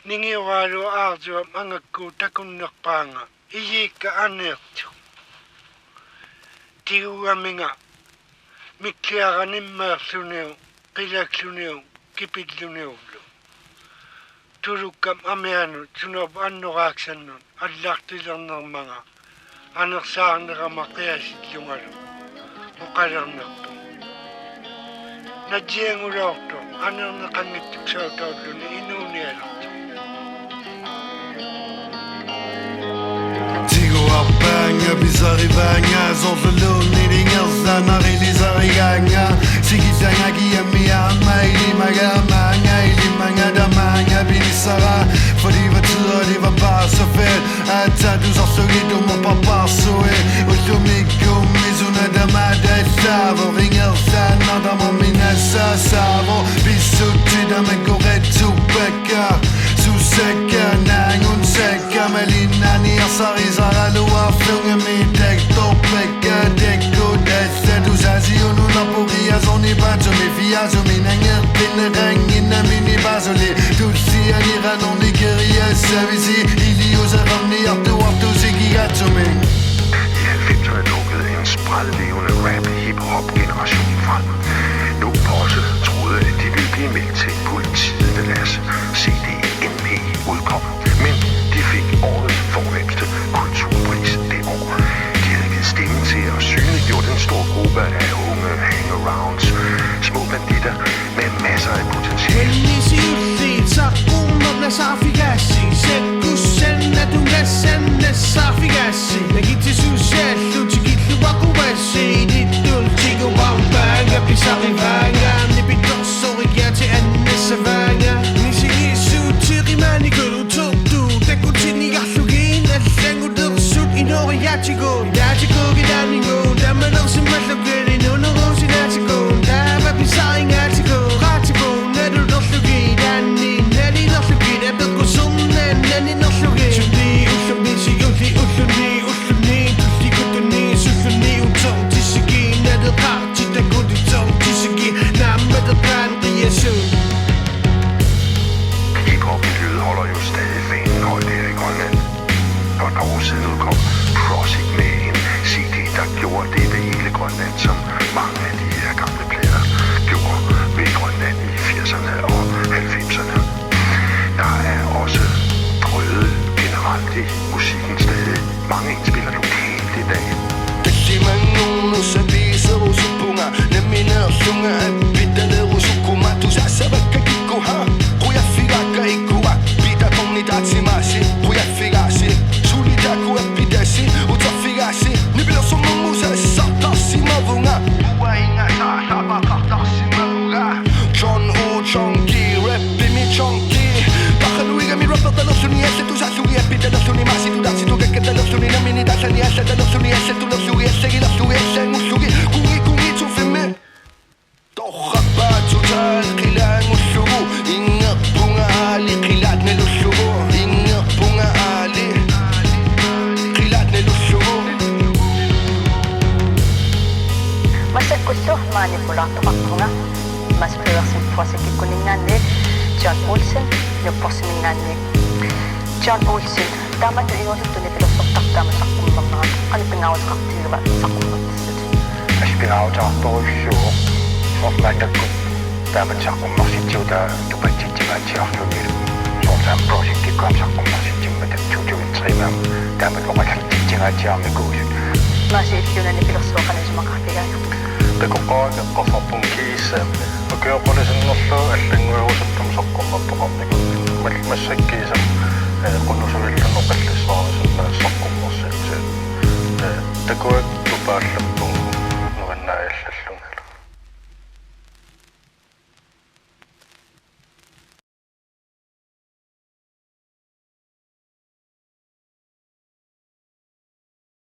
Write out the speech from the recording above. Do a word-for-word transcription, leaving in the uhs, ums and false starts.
Ningioralu Aarjuap angakkuut takunnerpaanga ijiikka aneertut. Tigugaminga mikliara nimmeerluniuk, qilakluniuk, kipilluniullu. Tulukkap amianut sunaluunniit annoraaksannut allartilernermanga anersaarnerama qiasillungalu oqalernerput. Najiangulaartoq anerneqanngitsup saataalulluni inuunialertoq. Tiguarpaanga pisarivaanga sorluluunniit ingerlaannaq ilisarigaanga. Sigisanga kiammiaama ilimagaamaanga ilimanga tamaanga pinissara. For det var tider, og det var bare så fedt. At tage du så slog i dummer på barsue. Ullumikku misuna tamata savo. Ingerlaannaq tamarmi nassaassavo. Pissutsit tamakku retsupakka. Susakka naangunsakka. Kamalinani asarisaraluarlungami taktorpakka takkutassat. Tusasiununa puriasuni patsumi fiasumi nangertinneqanginnamini pasuli. Tussianiranuni keriassavisi iliuseqarniartuartusi kigatsumi. I halvfemserne lukkede en sprællevende rap hip-hop generation frem. Nogen på også troede, at de ville blive meldt til politiet, da deres C D M P udkom. Men de fik årets fornemste kulturpris det år. De havde givet stemme til og synliggjort en stor gruppe af unge hangarounds, små banditter med masser af potentiale. Hennisiulli saqqummerna saaffigaassi, sakkussanna tungassanna saaffigaassi. Nagitsi suusiallu tikilluaqquassi, nittultigu bambanga pisarivaanga, nipitorsorigati annasavaanga. Nisigiissuutigimani kulutortu, takkutiniarlugit allangulersut inooriaatigu. Ilaatigu ilaanigu, tammalersimallugit inuunerusinnaatigu. Taava pisarinngaatigu, qaatigu, nalulerlugit ilaanni, nalilerlugit apeqqusernaat naninerlugit. Suli ullumi siulli ulluni ulluni, tullikutuni sulluni, utoq tisigi naleqaaq. Hiphop lydholder jo stadig fanen højt her i Grønland. For et par år siden udkom Prosik med en C D, der gjorde det ved hele Grønland, som mange af de her gamle plader gjorde ved Grønland i firserne og halvfemserne. Der er også brøde generelt i musikken stadig. Mange indspiller lokalt i dag. Tassimanngornusa piiserusuppunga, nammineerlunga appitalerusukkuma, tusassavakka kikkuha, qujaffigaakka ikkua, pitakorni taatsimaassi, qujaffigaassi, suli taakku appitasi, uterfigaassi, nipilersornermut sassartarsimavunga. Uainga saasaqartarsimavunga. John U, John G, rappimi John G. Taqaluigami rappertalerluni, allatut saallugit appitalerluni, maasitut taatsitut kakkatalerluni, nammineq taallani allatalerluni, allatulerlugit, allagilerlugit, allangullugit, kungi, kungi, tufimmi. Torrappaat total qilaangullugu, inngerpunga aali qilaat nalullugu, inngerpunga aali qilaat nalullugu. Massakkullu maani pulaartoqarpunga Mads Pedersen Prosikkikkuninngaanniit, John Olsen Nupporsiminngaanniit. John Olsen, taamatut inuusuttut nipilersortartut taama saqqummernerat qanoq pingaaruteqartigiva saqqummertissat? Asi pingaaruteqartorujussuuvoq, soorlu maannakkut taamatut saqqummersitsigut taava tupatsitsimaatiarluni, soorlu taama Prosikkikkut aamma saqqummersitsimmata to tusind tre-mi aamma taamatut oqallitsitsingaatsiarnikuusut. Maasi, illit una nipilersuut qanoq isumaqarfigaajuk? Takoqqaaraka eqqarsarpunga kiisami ukioq qulit sinnerlugit allannguerusuttumi saqqummertoqarnikuulluni. Mal-, massakkut kiisami, eh, qunusuit